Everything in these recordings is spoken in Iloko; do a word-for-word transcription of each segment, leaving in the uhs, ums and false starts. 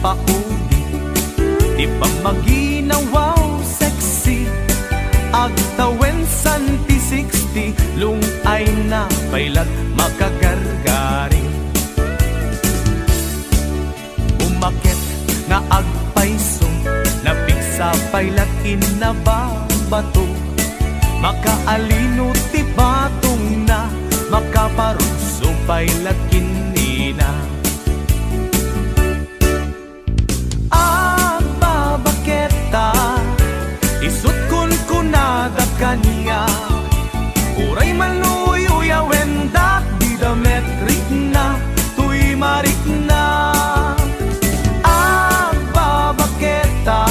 Pauli ti pammaginawaw sexy, agtawen Santi sixty, lung-ayna pay lat makagargari. Umaket nga agpayso, napigsa pay lat innababato. Makaalino ti batongna, makaparugso pay lat ken nina. Agbabaketa, isut' kunkunada kaniak, uray man no uyawendak, dida met rikna, toy marikna. Agbabaketa,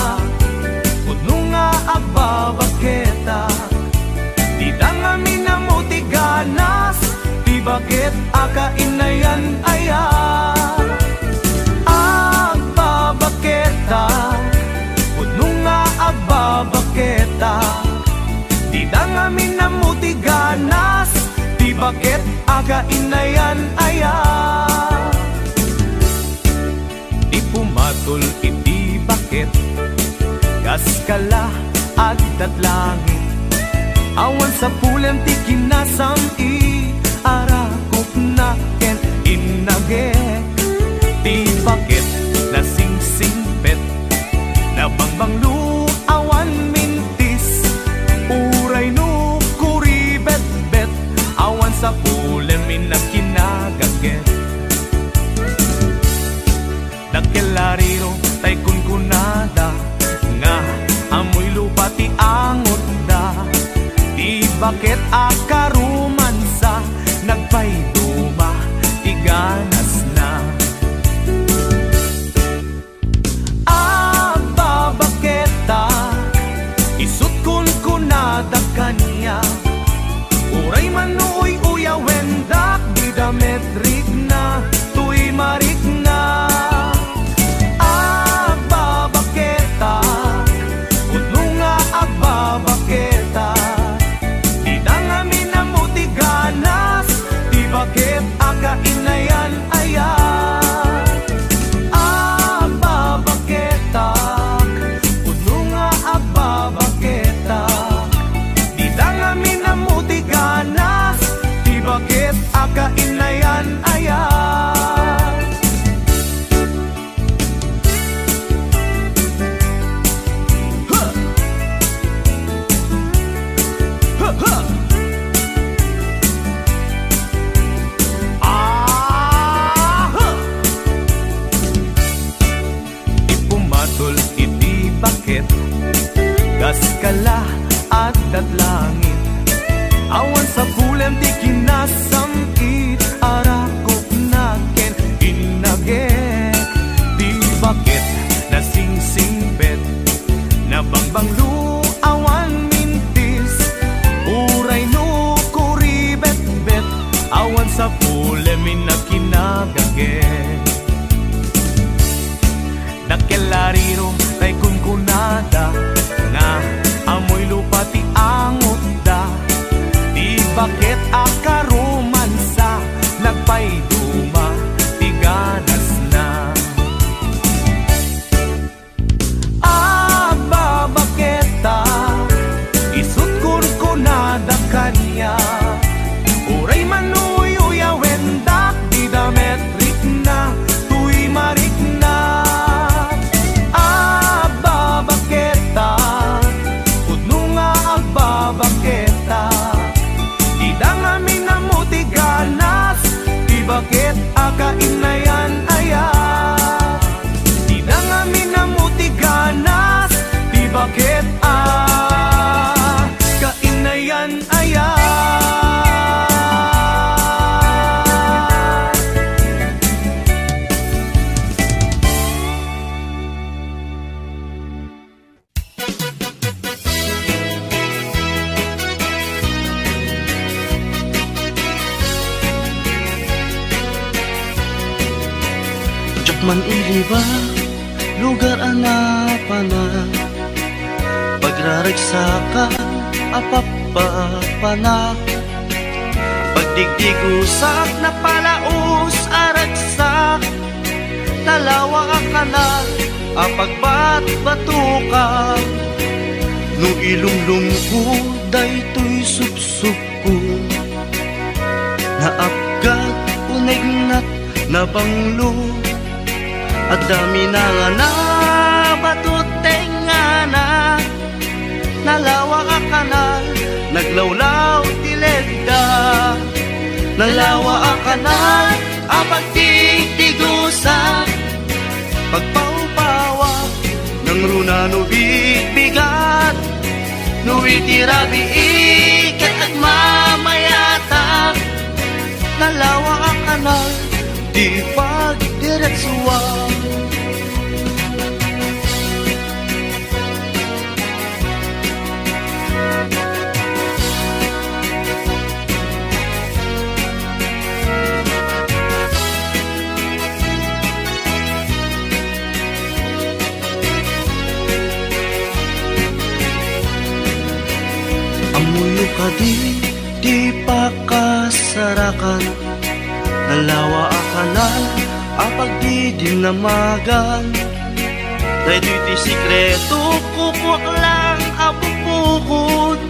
pudno nga agbabaketa, dida ngamin ammo ti ganas, ti baket a kainayan aya. Agbabaketa, pudno nga agbabaketa, dida ngamin ammo ti ganas, ti baket a kainayan aya. Ti pumatol iti baket, kas kala addat langit. Awan sapulem ti kinasam-it, arakopna ken innagek. Ti baket nasingsingpet, nabangbanglo, awan mintis. Uray no kuribetbet, awan sapulem inna kinagaget. Dakkel a riro tay kunkunada nga ammoy lupa ti angotda. Ti baket a karomansa, nagpayduma ti ganasna. Agbabaketa, isut' kunkunada kaniak, uray man no uyawendak, dida met rikna, toy marikna. Agbabaketa, pudno nga agbabaketa, dida ngamin ammo ti ganas, ti baket a kainayan aya. Agbabaketa, pudno nga agbabaketa, dida ngamin ammo ti ganas, ti baket a kainayan aya. Ha! Ha, ha! Aha! Ti pumatol iti baket, kas kala addat langit. Awan sapulem ti kinasam-it, arakopna ken innagek. Ti baket nasingsingpet, nabangbanglo, awan mintis. Uray no kuribetbet, awan sapulem inna kinagaget. Dakkel a riro tay kunkunada nga ammoy lupa ti angotda. Ti baket a karomansa, nagpayduma ti ganasna. Agbabaketa, isut' kunkunada kaniak, uray man no uyawendak, dida met rikna, toy marikna. Agbabaketa, pudno nga agbabaketa, dida ngamin ammo ti ganas, ti baket a kainayan aya. Dida ngamin ammo ti ganas, ti baket a kainayan aya. Diak man iliba, lugar a napanak, pagraragsakan a pappapanak, pagdigdigusak, napalaos a ragsak, Nalawa a kanal a pagbatbatukan, no ilumlomko daytoy supsupko, naapgad, unegnat, nabanglo, adda minangana, bato, tengngana. Nalawa a kanal, naglawlaw ti ledda. Nalawa a kanal a pagtigtigusak, pagpaupawak, nangruna no bigbigat, no iti rabii ket agmamayatak. Nalawa a kanal, di pagdiretsuan. Ammoyo kadi ti pakasarakan? Nalawa a kanal a pagdidinnamagan. Daytoy ti sekreto, kukuak lang a pupukot.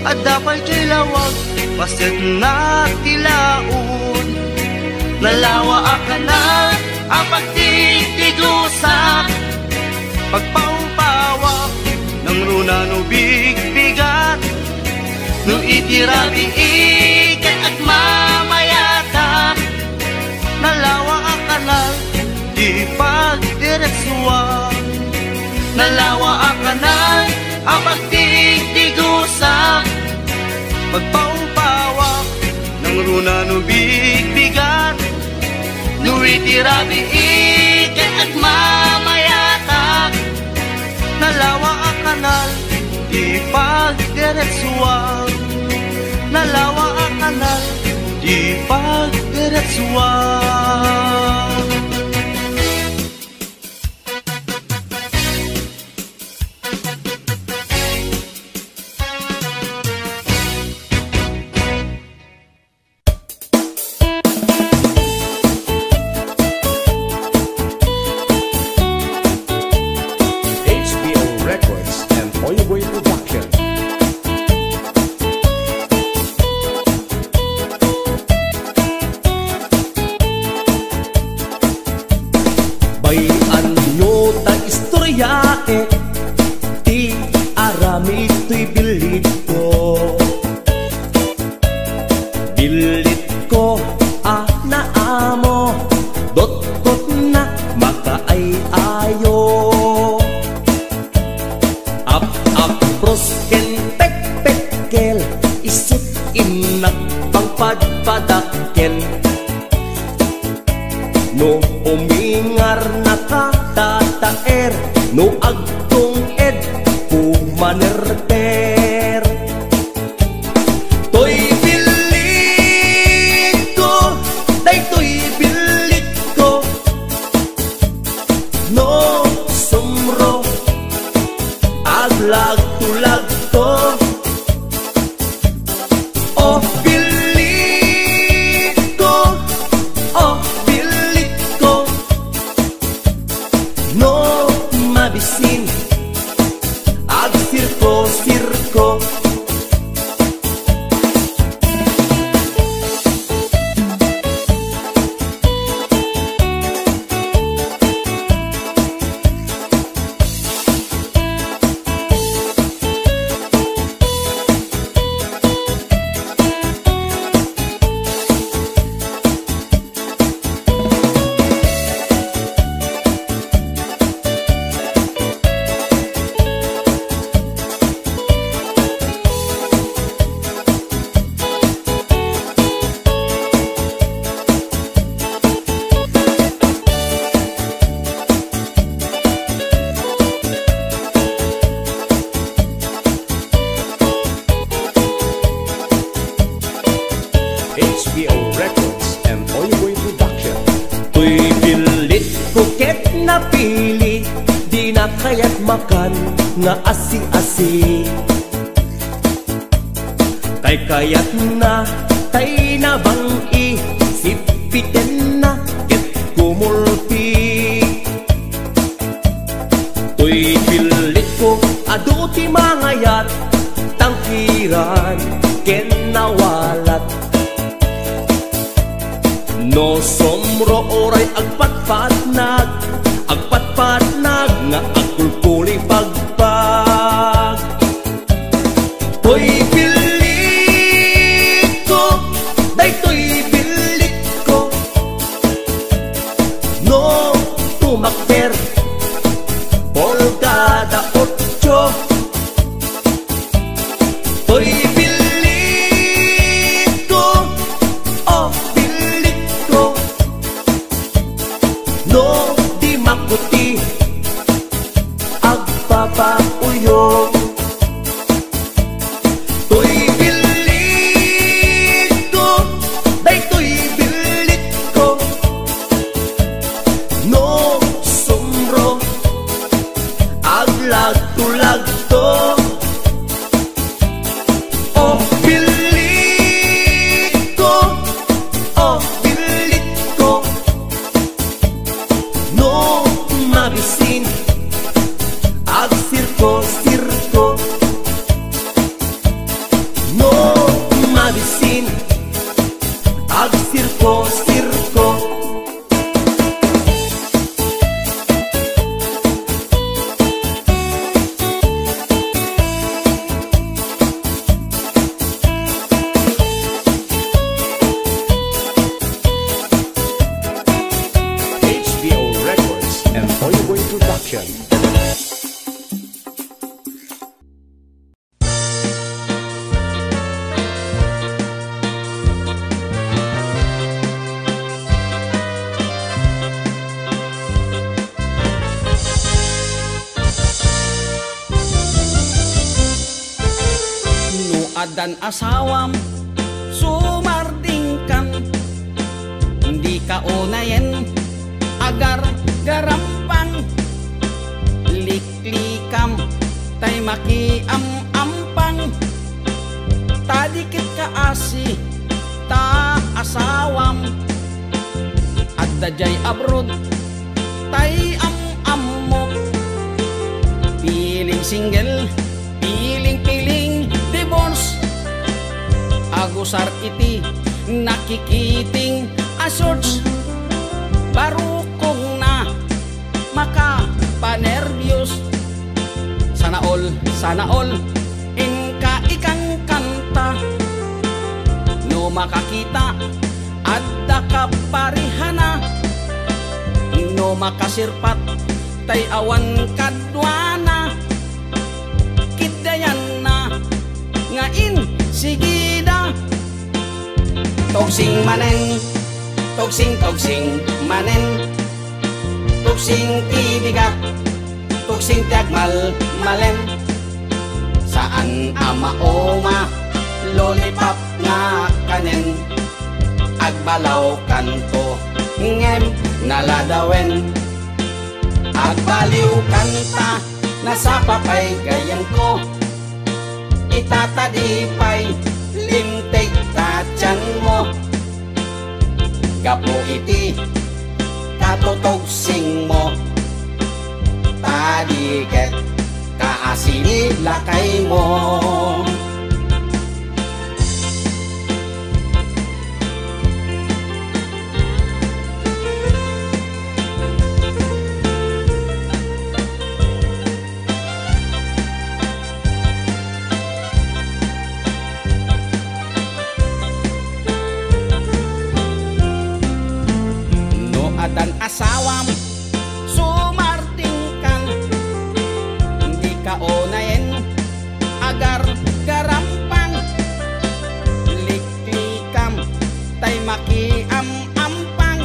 Adda pay diay lawag, paset na ti laod. Nalawa a kanal a pagtigtigusak, pagpaupawak, nangruna no bigbigat, no iti rabii ket agmamayatak. Nalawa a kanal, di pagdiretsuan. Nalawa a kanal a pagtigtigusak, pagpaupawak, nangruna no bigbigat, no iti rabii ket agmamayatak. Nalawa a kanal, di pagdiretsuan. Nalawa a kanal, di pagdiretsuan. H B O Records and Oyoboy Production. Bay-anyo ta istoryaek ti aramid toy billitko. Billitko a naamo, dotkotna makaay-ayo. Ap-apros ken pekpekkel, isut' innak pangpadpadakkel. No umingarnaka, tataer, no agtung-ed, pumanerter. Toy billitko, daytoy billitko. No sumro, aglagto-lagto. O billitko, o billitko. No mabisin, agsirko-sirko. H B O Records and Oyoboy Production. Toy billitko ket napili, dina kayat makan nga asi-asi. Kaykayatna tay nabang-i, sipitenna ket kumulpi. ken nawalat. No sumro uray agpatpatnag, agpatpatnag nga agkulkuli pagbag. Toy billit ko, daytoy billit ko. No tumakder, pulgada otso. Toy billit ko, oh, billit ko. No di makuti, agpapauyo. Toy billit ko, daytoy billit ko. No sumro, aglagto-lagto. Oh, billit ko, oh, billit ko. No mabisin, agsirko-sirko. No mabisin, agsirko-sirko. H B O Records and Oiboy Production. No addan asawam, sumardingkan, dika unayen agargarampang, liklikam, tay makiam-ampang, ta di ket kaasi ta asawam, adda jay abroad, tay am-ammok. Piling single, piling-piling divorce. Agusar iti nakikiting a shorts. Barukongna, makapanerbios. Sana all, sana all, inka ikankanta. No makakita, adda kaparihana. No makasirpat, tay awan kaduana. Kiddayanna nga insigida. Tugsing manen, tugsing, tugsing manen. Tugsing ti bigat, tugsing ti agmalmalen. Saan a mauma, lollipop nga kanen. Agbalawkanto, ngem naladawen. Agbaliwkanta, nasapa pay gayyemko. Itatadi pay, limteg ta tianmo. Gapu iti katutugsingmo, ta di ket kaasi ni lakaymo. No addan asawam, sumardingkan, dika unayen agargarampang, liklikam, tay makiam-ampang,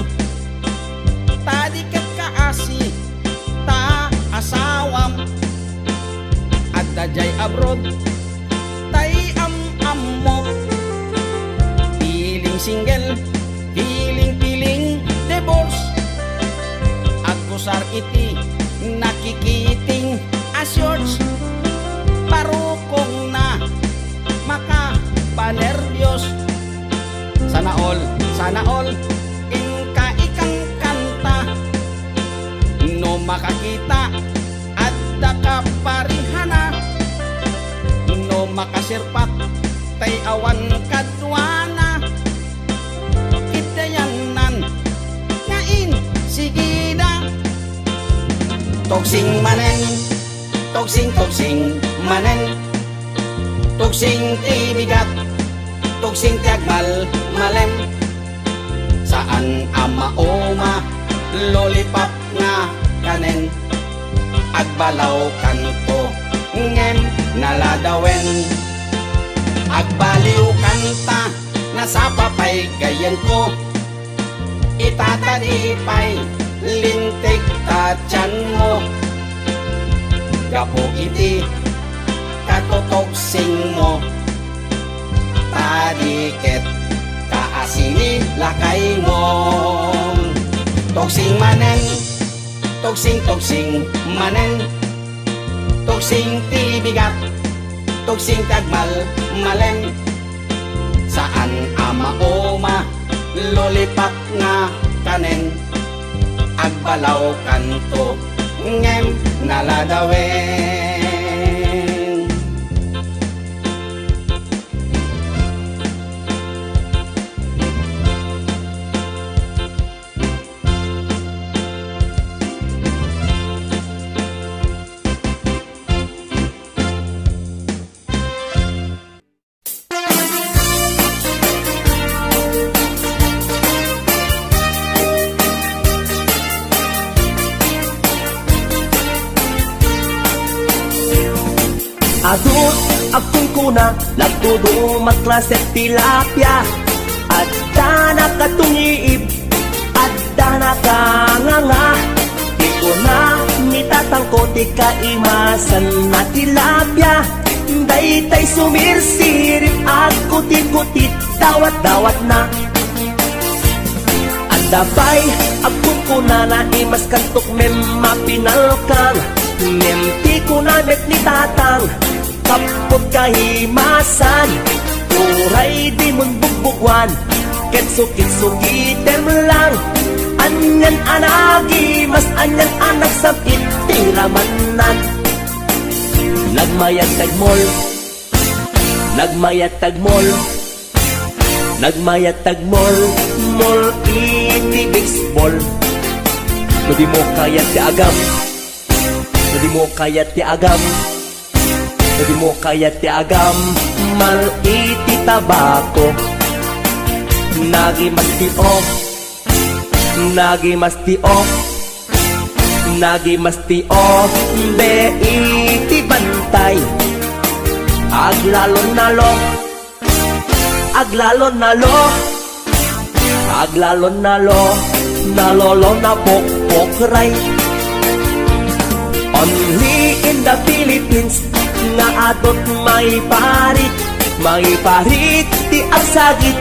ta di ket kaasi ta asawam. Adda jay abroad, tay am-ammok. Piling single, piling-piling divorce. Agkusar iti nakikiting a shorts. Barukongna, makapanerbios. Sana all, sana all, inka ikankanta. No makakita, adda kaparihana. No makasirpat, tay awan kaduana, kiddayannan nga insigida. Tugsing manen, tugsing, tugsing manen, tugsing ti bigat, tugsing ti agmalmalem. Saan a mauma, lollipop nga kanen. Agbalaw kanto, ngem naladawen. Agbaliw kanta, nasapa pay gayanko. Itatadi pay, lintik ta tianmo. Gapu iti katutugsingmo, tadi ket kaasini lakaymo. Tugsing manen, tugsing, tugsing manen, tugsing ti bigat, tugsing ti agmalmalem. Saan a mauma, lollipop nga kanen. Agbalaw kanto, ngem naladawen. Adut, agkunkuna, nagtudum a klase tilapia. Adda nakatungiib, adda nakanganga. Ti kuna ni tatangko ti kaimasan a tilapia. Daytay sumirsirip, agkutikutit, dawatdawatna. Adda pay agkunkunana, imaskanto ngem mapinalkang. Ngem ti kuna met ni tatang, kapput kaimasan, uray dimon bugbuguan, ket sukitsukitem lang. Anian a nagimas, anian a nagsam-it ti ramanna. Nagmayat tagmol, nagmayat tagmol, nagmayat tagmol, mol iti baseball. No dimo kayat ti agam, no dimo kayat ti agam, no dimo kayat ti agam, mal iti tabako. Nagimas ti off, nagimas ti off, nagimas ti off, be iti bantay. Aglalon na lo, aglalon na lo, aglalon na lo, nalolo na pokpokray. Only in the Philippines nga adut maiparit, maiparit ti agsagit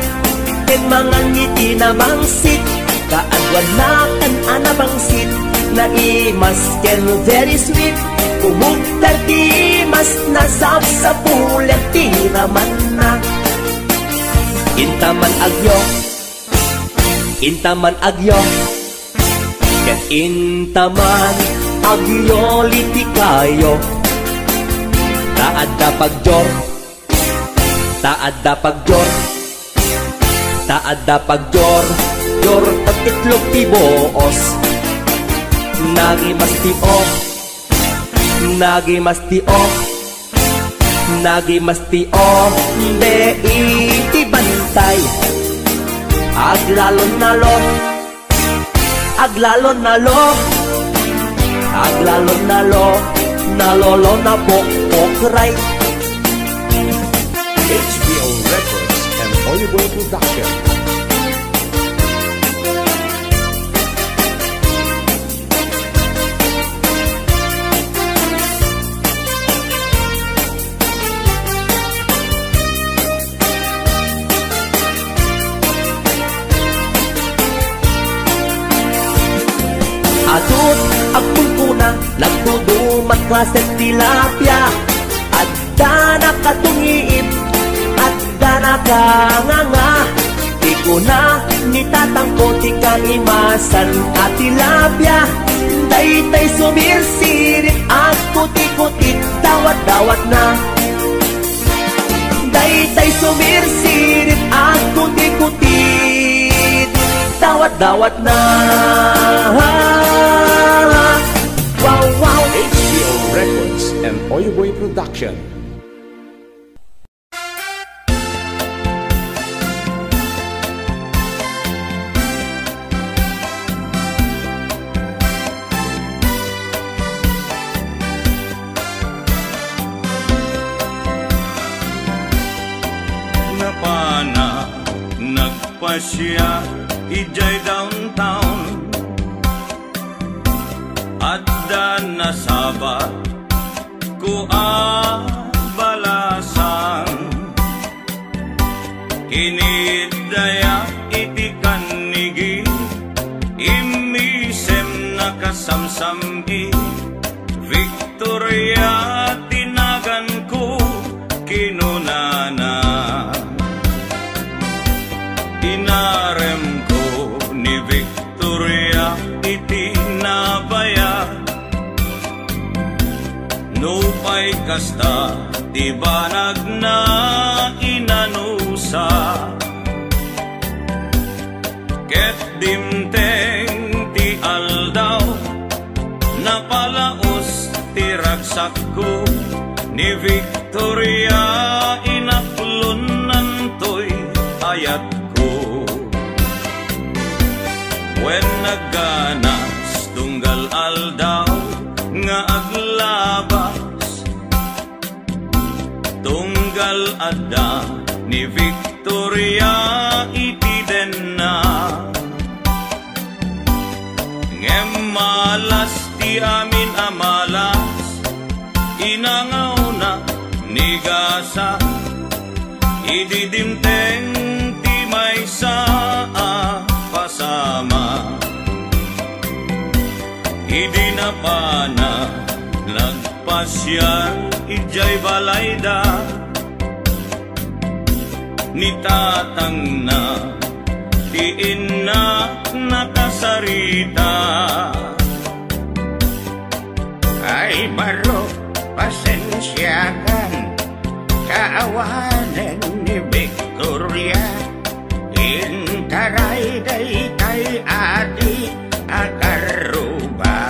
ken mangan iti namangsit. Kaaduanna kan a namangsit, naimas ken very sweet. Kumugter ti imas, nasapsapulan ti ramanna. Intaman agyo, intaman agyo, ket intaman agyo liti kayo. Ta adda pagjor, ta adda pagjor, ta adda pagjor, jor ket itlog ti buos. Nagimas ti off, nagimas ti off, nagimas ti off, be iti bantay. Aglalon na lo, aglalon na lo, aglalon na lo, nalolo na pokpokray. H B O Records and Oliver Production. Adut agkunkuna, nagtudum a klase tilapia. Adda nakatungiib, adda nakanganga. Ti kuna ni tatangko ti kaimasan a tilapia. Daytay sumirsirip, agkutikutit, dawatdawatna. Day Itay sumirsirit, agkutikkutit, dawat-dawat na. Wow, wow. H B O Records and Oyo Boy Production. Napana nagpasiar idiay downtown. Adda nasabat ko a balasang. Kinitdaya iti kannigi, immisem nakasamsam-i. Victoria ti naganko, kinunana. Inaremko ni Victoria iti nabayag. Nupay kasta ti banagna, inanusa. Ket dimteng ti aldaw, napalaos ti ragsakko. Ni Victoria, inaplonnantoy ayatko. Wen nagganas tunggal aldaw nga aglabas, tunggal adda ni Victoria iti denna. Ngem malas ti amin a malas, inangawna ni gasa. Idi dimteng ti maysa a pasama, idi napana nagpasiar idiay balayda, ni tatangna ti inna nakasarita. Ay, baro, pasensiakan, ta awanen ni Victoria, intaray daytay adi a karruba.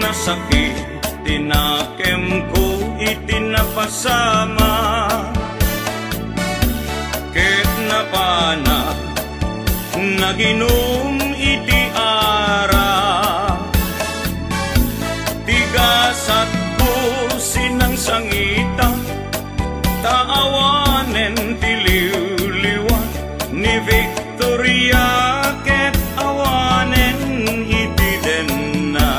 Nasakit ti nakemko iti napasama, ket napana naginum iti arak. Ti gasatko sinangsangita, ta awanen ti liwliwa ni Victoria ket awanen iti denna.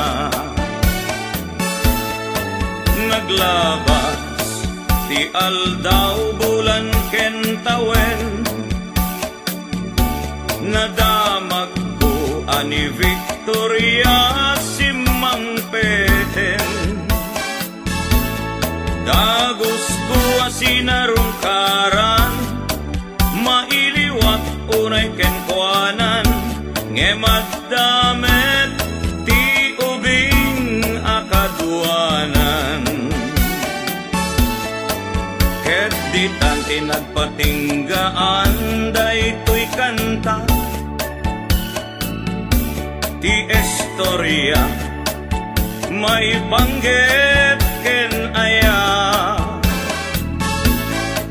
Naglabas ti aldaw, bulan ken tawen, nadamagko a ni Victoria simmangpeten. Dagusko a sinarungkaran, mailiwak unay kenkuanan, ngem adda met ti ubing a kaduanan. Ket ditan ti nagpatinggaan daytoy kanta. Ti istoria maipanggep ken aya,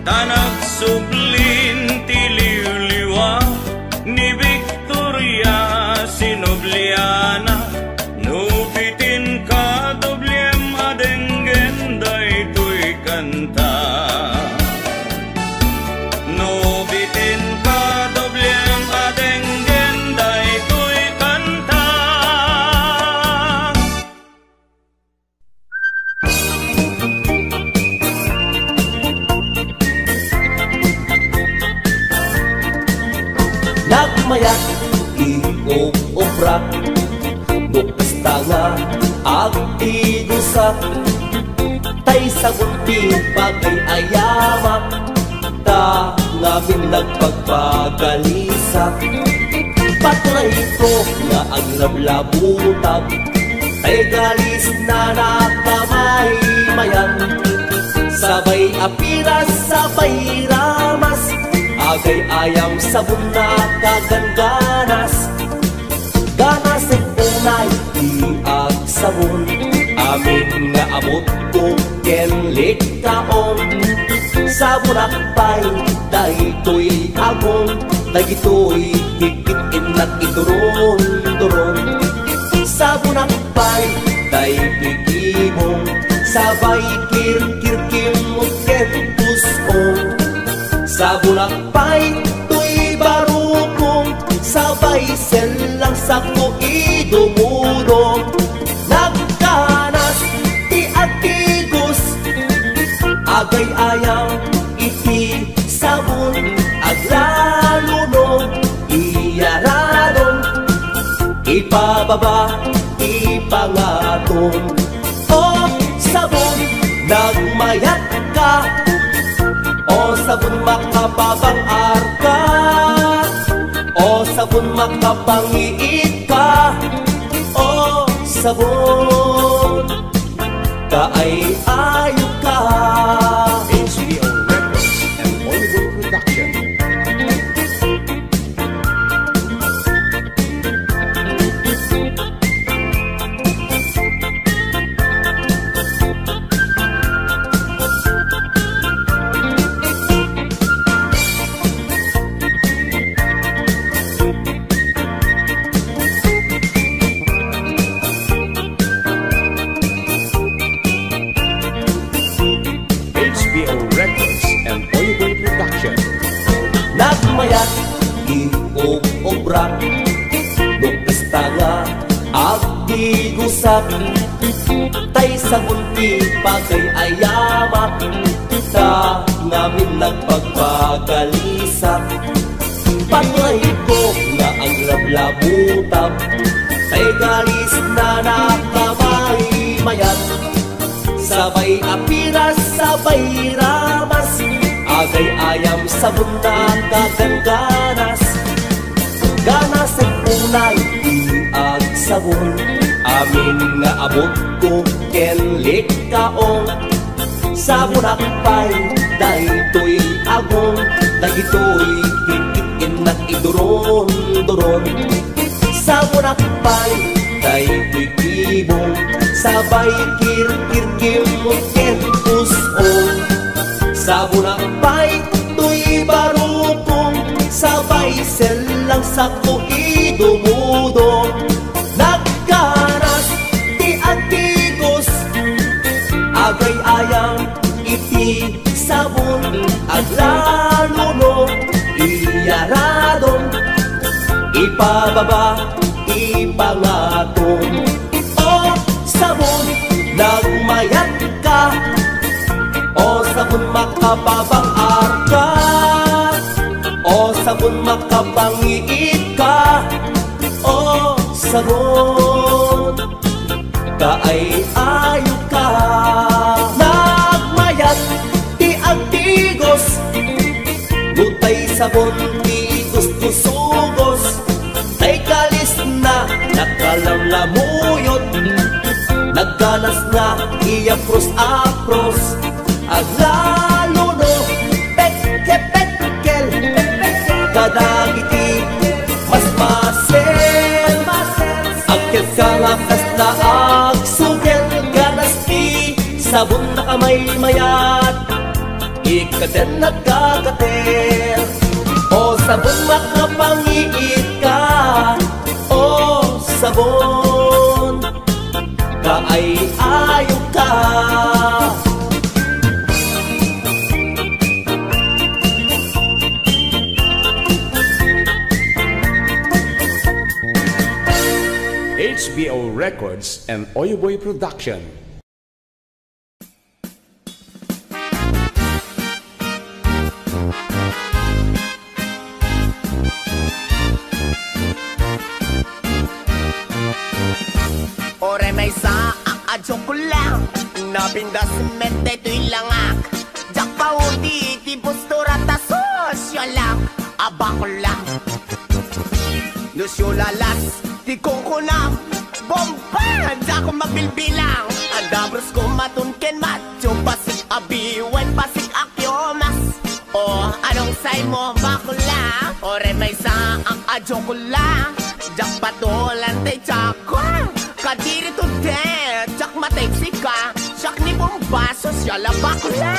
ta nagsublin ti liwliwa ni Victoria, sinubliana. No bitin ka, dobliem a denggen daytoy kanta. No bitin ka, dobliem a denggen daytoy kanta. Mayat ti ub-ubrak, no kasta nga agtigusak, tay sabon ti pagay-ayamak, ta ngamin nagpagpagalisak. Patunayko nga aglablabutab, tay galis na nakamay mayat. Sabay apiras, sabay ramas, agay-ayam sabon na kagangganas. Ganas unay ti agsabon, amin nga abutko ken likkaon. Sabonak pay daytoy agong, dagitoy tikit innak iduron-duron. Sabonak pay daytoy gibong, sabay kirkirkimot ken pus-ong. Sabonak pay toy barukong, sabay sellang sako idumudong. Nagkanas ti agtigos, agay-ayam iti sabon, aglalo no iyaradon, ipababa, ipangatom. O sabon, nagmayat ka. O sabon, makapabang-ar ka. O sabon, makapangiit ka. O sabon, kaay-ayo ka. H B O Records and Oliver Production. H B O Records and Oliver Production. Nagmayat ti ub-ubrak, no kasta nga agtigusak, tay sabon ti pagay-ayamak, ta ngamin nagpagpagalisak. Patunayko nga aglablabutab, tay galis na nakamay mayat. Sabay apiras, sabay ramas, agay-ayam sabon na kagangganas. Ganas unay ti agsabon, amin nga abutko ken likkaon. Sabonak pay daytoy agong, dagitoy tikit innak iduron-duron. Sabonak pay daytoy gibong, sabay kirkirkimot ken pus-ong. Sabonak pay toy barukong, sabay sellang sako idumudong. Nagkanas ti agtigos, agay-ayam iti sabon, aglalo no iyaradon, ipababa, ipangatom. O sabon, nagmayat ka. O sabon, makapabang-ar ka. O sabon, makapangiit ka. O sabon, kaay-ayo ka. Nagmayat ti agtigos, no tay sabon ti gusgusugos, tay galis na nakalamlamuyot, nagganas nga iyapros-apros, aglalo no pekpekkel kadagiti masmasel. Agketda nga kasla agsugel, ganas ti sabon, nakamaymayat, ikkaten nagkakater. O sabon, makapangiit ka. O sabon, kaay-ayo ka. H B O Records and Oyoboy Production. Joke lang, napintas met daytoy langak. Diak paudi ti postura ta sosyalak a bakla. No sulalas ti kukunam, bomba, diak mabilbilang. Adda bros ko maton ken macho, pasig a B Y, pasig a Q-Max. O, anong say mo, bakla? Uray maysaak a joke lang. Diak patulan tay tiako. Kadiri to det, diak matay sika. Siak ni bomba, sosyal a bakla.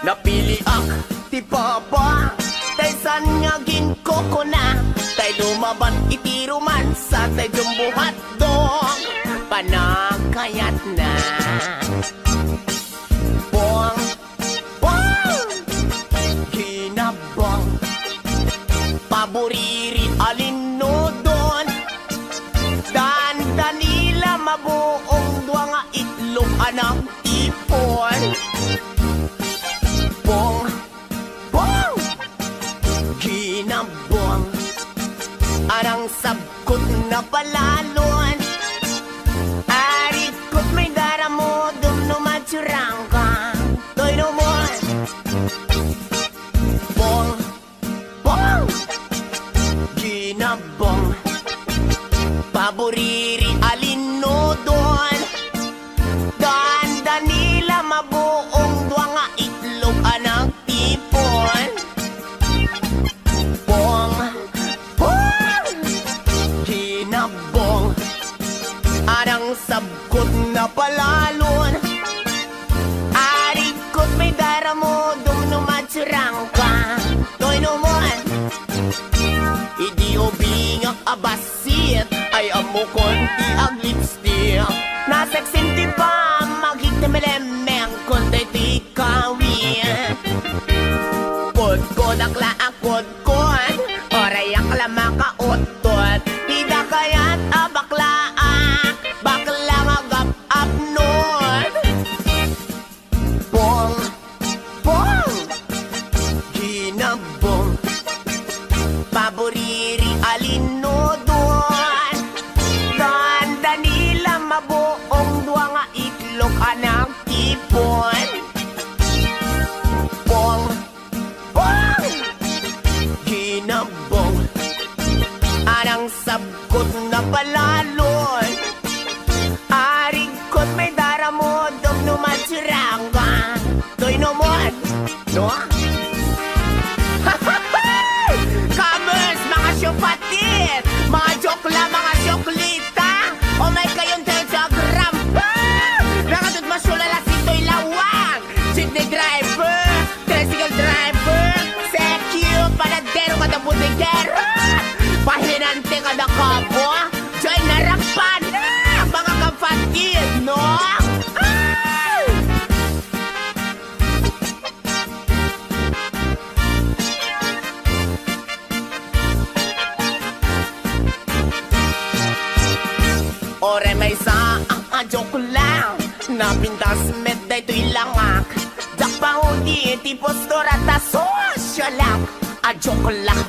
Napiliak ti baba, tay saan nga ginkukuna. Tay lumaban iti romansa, tay jumbo hotdog, panagkayatna. Bong, bong, ginabong, paboriri a linudon. Dan Danila mabuong dua nga itlog a nagtipon. Bong, bong, ginabong, arang sabkot na palalon. Arikot may daramodom no matsurang ka. Toy no mo. Bong, bong, ginabong, paboriri a linudon. Dan Danila mabuong dua nga itlog a nagtipon. Bong, bong, ginabong, arang sabkot na palalon. Arikot may daramodom no matsurang ka. Toy no mo. Idi ubingak a bassit, ay ammokon ti aglipstick. Nasexin ti pamagik ti melemeng kon daytoy kawit. Kodkodak la a kodkod, urayak la makauttot. Dida kayat a baklaak, bakla nga gap-apnod. Bong, bong, ginabong, paboriri a linudon. Dan Danila mabuong dua nga itlog a nagtipon. Bong, bong, ginabong, arang sabkot na palalon. Arigkot may daramodom no matsirangga. Toy no mo. No? Kamers, mga siyopati, mga jokla, mga syoklita. O may kayon tayo sa grampa. Nakatut masulala si Toy Lawang. Jeepney driver, tricycle driver, sekyo, panadero, kada bodegero. Pahinante kada kabo. Joy, narapan na, mga kapatid, no? Ay! Ore maysa a joke lang, napintas met daytoy langak. Diak paudi ti postura ta sosyalak a joke lang.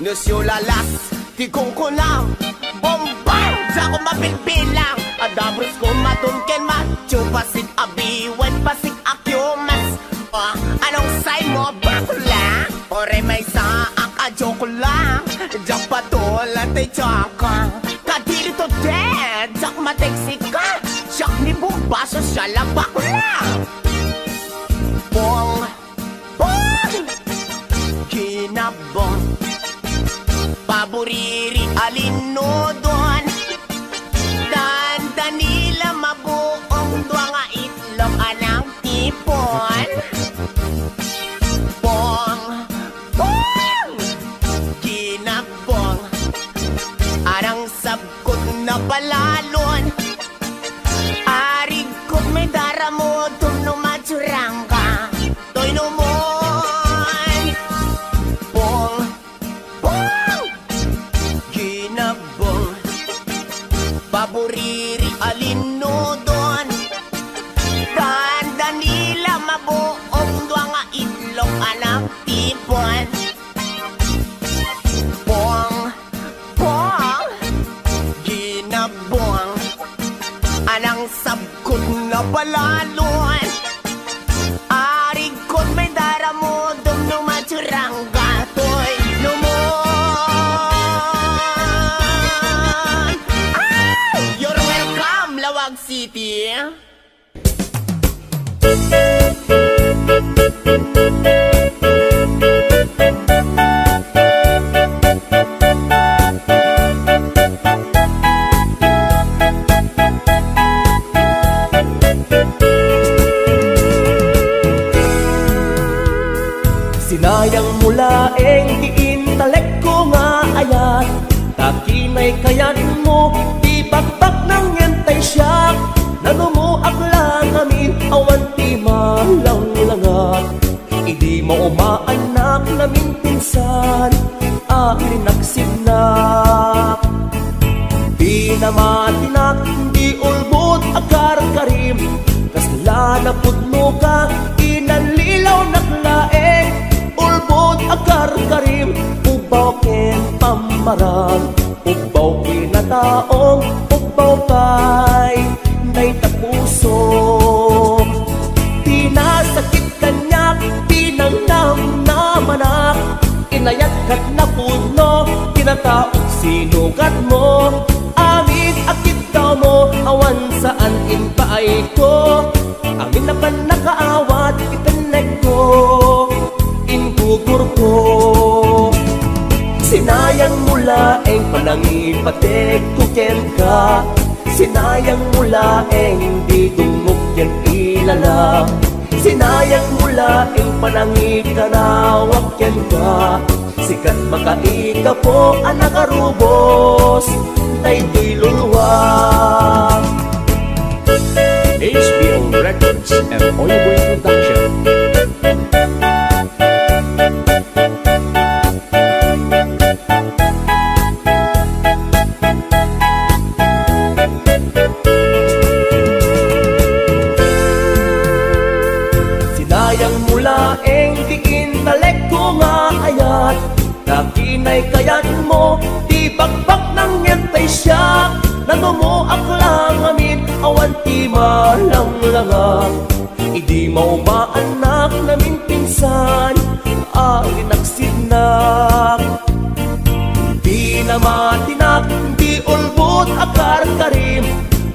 No sulalas ti kungkunang, bombang, diak mabilbilang. Adda bros ko maton ken macho, pasig a B Y, pasig a Q-Max. Ah, anong say mo, bakla? Ore maysa a joke lang. Diak patulan ti tiako. Kadiri to det, diak mategsika. Siak ni bomba, sosyal a bakla. Bong, bong, ginabong, paboriri a linudon. Dan Danila mabuong dua nga itlog a nagtipon. Bong, bong, ginabong, arang sabkot na palalon. Arigkot may daramodom no matsirangga. Toy no mo. Bong, bong, ginabong, paboriri a linudon. Lalon, arigkon may daramudom no maturang gatoy no mo. Ay! You're welcome, Lawag City. Sinayang mo laeng ti intalekko nga ayat, ta kinaykayatmo ti bakbaknang ngem tay siak, nanumoak la ngamin awan ti malanglangak. Idi maumaanak namin pinsan, alinaksidnak. Pinamatinak di ulbod a karkarim, kasla napudno ka, inallilawnak laeng. Ulbod a karkarim, ubbaw ken pammarang, ubbaw kinataom, ubbaw pay dayta puso. Pinasakit kaniak, pinangnamnamanak, inayat ket napudno, kinataok sinugatmo, amin a kiddawmo, awan saan impaayko, amin a pannakaawat ipennekko, inggugurko. Sinayang mo laeng panangipategko kenka, sinayang mo laeng di dumngop ken ilala. Sinayang mo laeng panangikanawak kenka, sikat makaikapo a nakarubos daytoy lulua. H B O Records and Oyoboy Production. Sinayang mo laeng ti intalekko nga ayat, ta kinaykayatmo ti bakbaknang ngem tay siak, nanumoak la ngamin awan ti malanglangak. Idi maumaanak namin pinsan, alinaksidnak. Pinamatinak di ulbod a karkarim,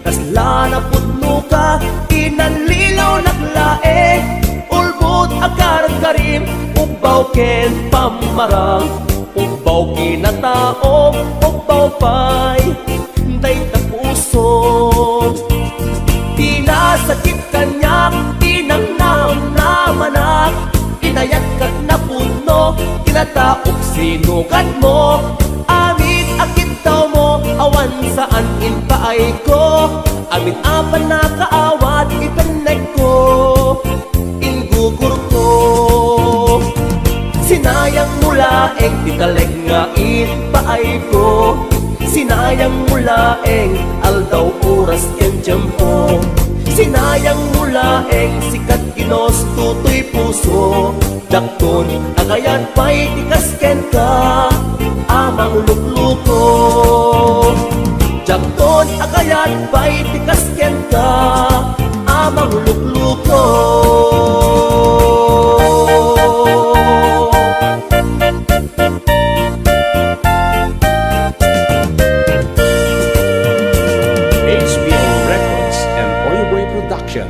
kasla napudno ka, inallilawnak laeng. Ulbod a karkarim, ubbaw ken pammarang, ubbaw kinataom, ubbaw pay dayta puso. Pinasakit kaniak, pinangnamnamanak, inayat ket napudno, kinataok sinugatmo, amin a kiddawmo, awan saan impaayko, amin a pannakaawat ipennekko, inggugurko. Sinayang mo laeng ti talek nga impaayko. Sinayang mo laeng aldaw, oras ken tiempo. Sinayang mo laeng sikat, ginusto toy puso. Diakton a kayat pay ti kas kenka a manglukluko. Diakton a kayat pay ti kas kenka a manglukluko. H B O Records and Oyoboy Production.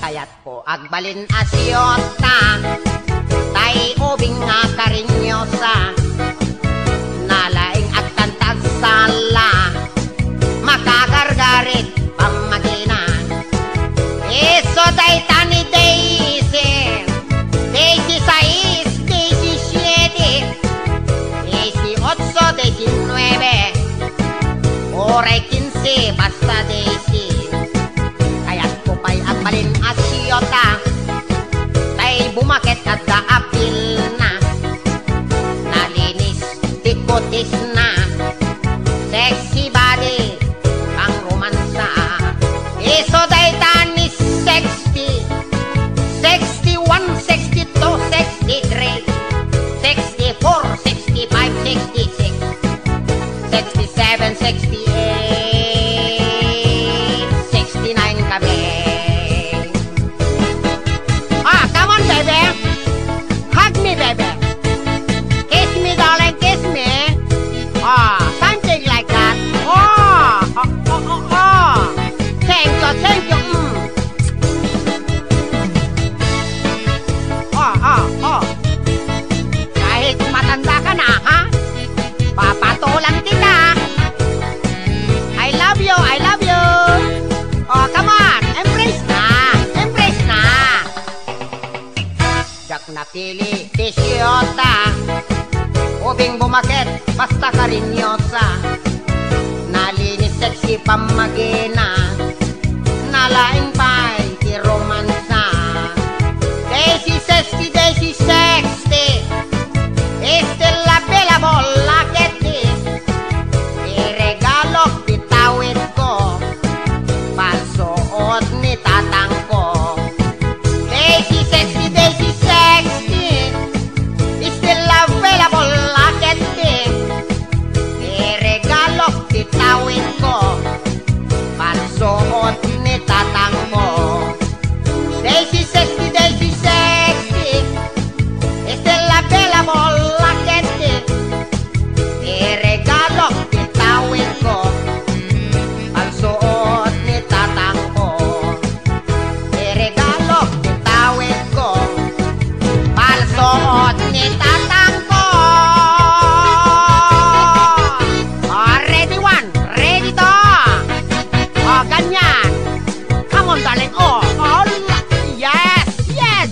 Kayatko agbalin a siyota, tay ubing nga karinyosa, nalaing agtantag sala, makagargarit pammakina. Isu dayta ni Daisy, Daisy sais, Daisy siete, Daisy otso, Daisy nuebe, uray kinse, basta Daisy. Kayatko pay agbalin a siyota, tay bumaket adda a pilna, nalinis ti kutisna, sexy body, pangromansa, Pili ti siyota, ubing bumaket, basta karinyosa. Nalinis, sexy, pammagina. Nalaing pay ti romansa. Daisy sexy, Daisy sexy. Still available, laketi. Iregalok ti tawidko. Palsuot ni tatangko. Daisy sexy, Daisy sexy. Still available, laketi. Iregalok ti tawidko. Palsuot ni tatangko. Daisy sexy, Daisy sexy. Still available, laketi. Iregalok ti tawidko. Palsuot ni tatangko. Iregalok ti tawidko. Palsuot ni tatangko. Ah, ready one, ready two. Ah, ganyan. Come on, darling. Oh, oh, la-, yes, yes.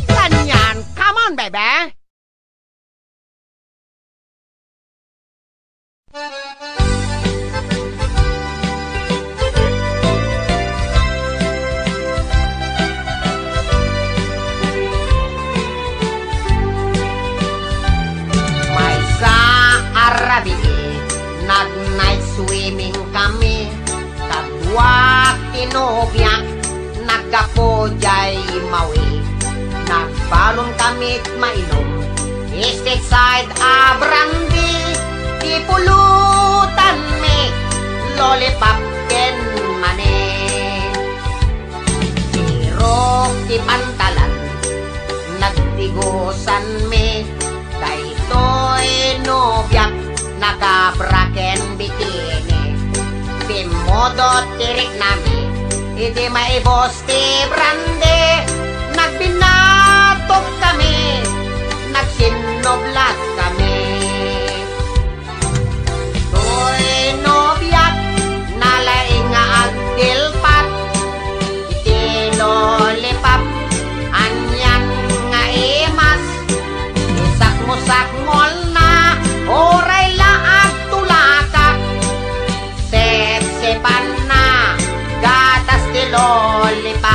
Ganyan. Come on, baby. Maysa a rabii, nag-night swimming kami. Kaduak ti nobiak, naggapu jay Maui. Nagbalon kami mainum, East Side a brandy. Ti pulutanmi, lollipop ken mani. Sirok ti pantalan, nagtigusanmi. Daytoy nobiak, naka-bra ken bikini. Pimmudot ti riknami, idi maibus ti brandy. Nagbinatok kami, nagsinnublat kami. Toy nobiak, nalaing nga agdilpat. Iti lollipop, anian nga imas. Isakmosakmolna, uray la agtulakak. Sepsepanna, gatas ti lollipop.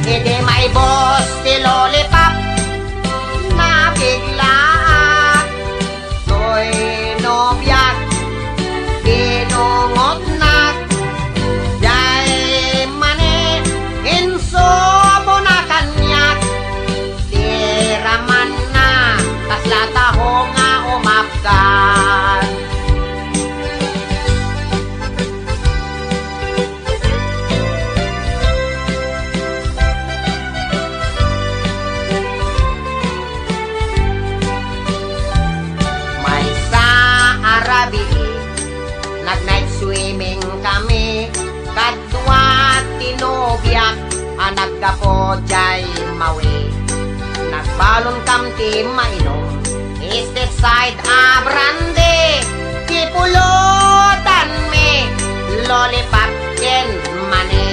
Idi maibus ti lollipop, nabiglaak. Toy nobiak, binungotnak. Jay mani, insubona kaniak. Ti ramanna, kasla taho nga umapgan. Maysa a rabii, nag-night swimming kami. Kadua ti nobiak a naggapu jay Maui. Nagbalon kami ti mainum, East Side a brandy. Ti pulutanmi, lollipop ken mani.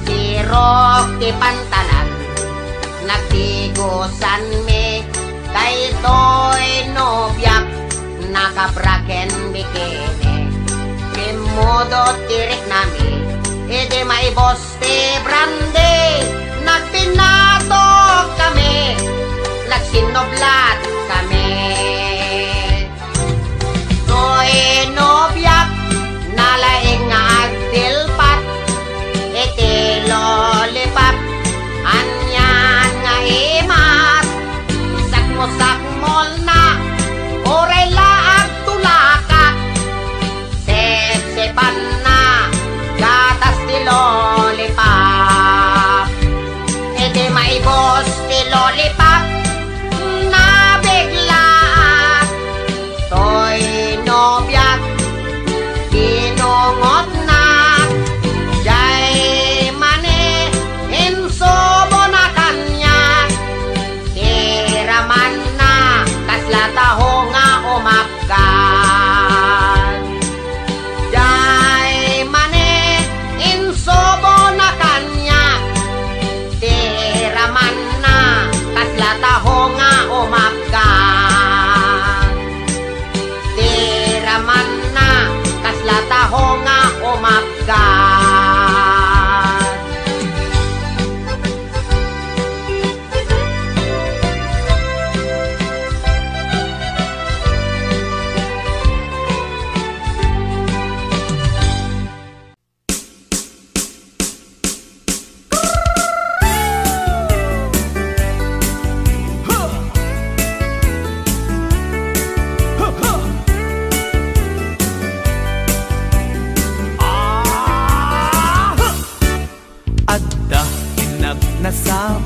Sirok ti pantalan, nagtigusanmi. Daytoy nobiak, naka-bra ken bikini. Pimmudot ti riknami, idi maibus ti brandy. Nagbinatok kami, nagsinnublat kami. Toy nobiak, nalaing nga agdilpat. Iti lollipop, anian nga imas. Sakmosakmolna, uray la agtulakak. Sepsepanna, gatas ti lollipop. Idi maibus ti lollipop, nabi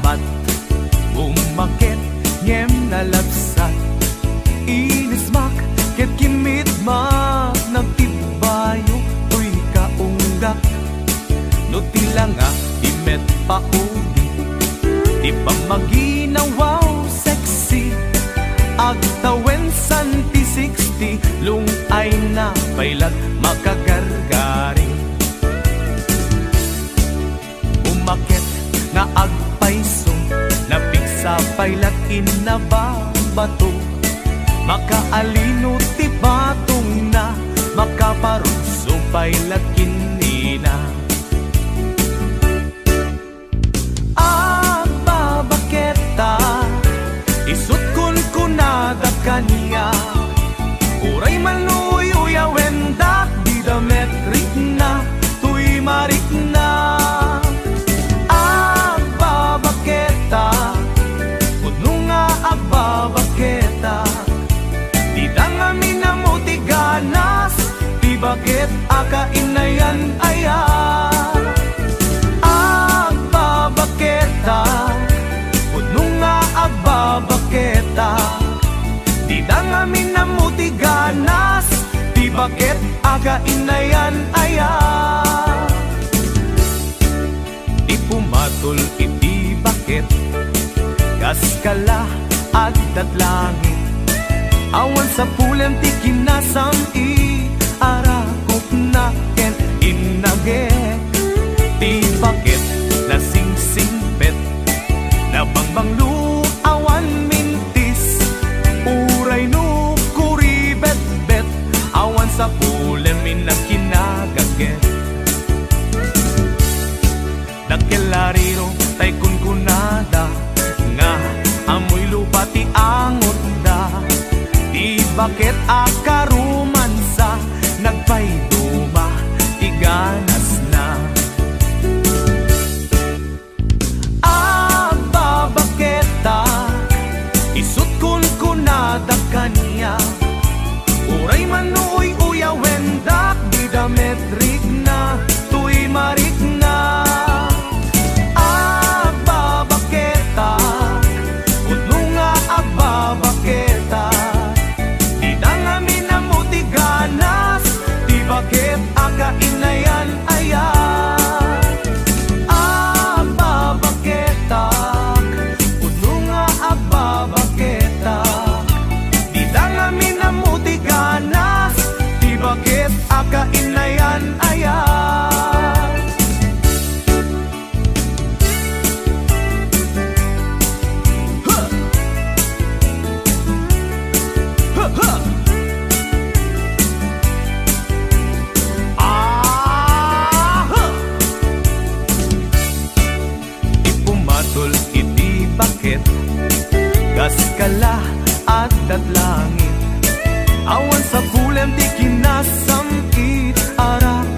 Bat, umaket, ngem nalabsat. Inismak, ket kimitmak, nagtibbayo, toy kaunggak. No ti langa, ti met pauli, ti pammaginawaw, sexy. Agtawen san ti sixty, lung-ayna, paylag, makagargari. Umaket nga agpayso, napigsa pay la't innababato. Makaalino ti patongna, makaparugso pay la't kinnina. Agbabaketa, isut' kunkunada kaniak. Uray man no uy-uyawendak, dida met rikna, toy marikna. Agbabaketa, pudno nga agbabaketa. Dida ngamin ammo ti ganas, ti baket a kainayan aya. Agbabaketa, pudno nga agbabaketa. Dida ngamin ammo ti ganas, ti baket a kainayan aya. Ti pumatol iti baket, kas kala addat langit. Awan sapulem ti kinasam-it, arakupna ken innagek. Ti baket nasingsingpet, nabangbanglo awan mintis. Uray no kuribetbet, awan sapulem inna kinagaget. Dakkel a riro tay kunkunada nga ammoy lupa ti angotda. Ti baket a karomansa, nagpayduma ti ganasna. Agbabaketa, isut' kunkunada kaniak. Uray man no uy-uyawendak, dida met rikna, toy marikna. Agbabaketa, pudno nga agbabaketa. Dida ngamin ammo ti ganas, ti baket a kainayan aya. Agbabaketak, pudno nga agbabaketak. Dida ngamin ammo ti ganas, ti baket a kainayan aya. Ha! Ha, ha! Aha! Ti pumatol iti baket, kas kala addat langit. Awan sapulem ti kinasam-it, arak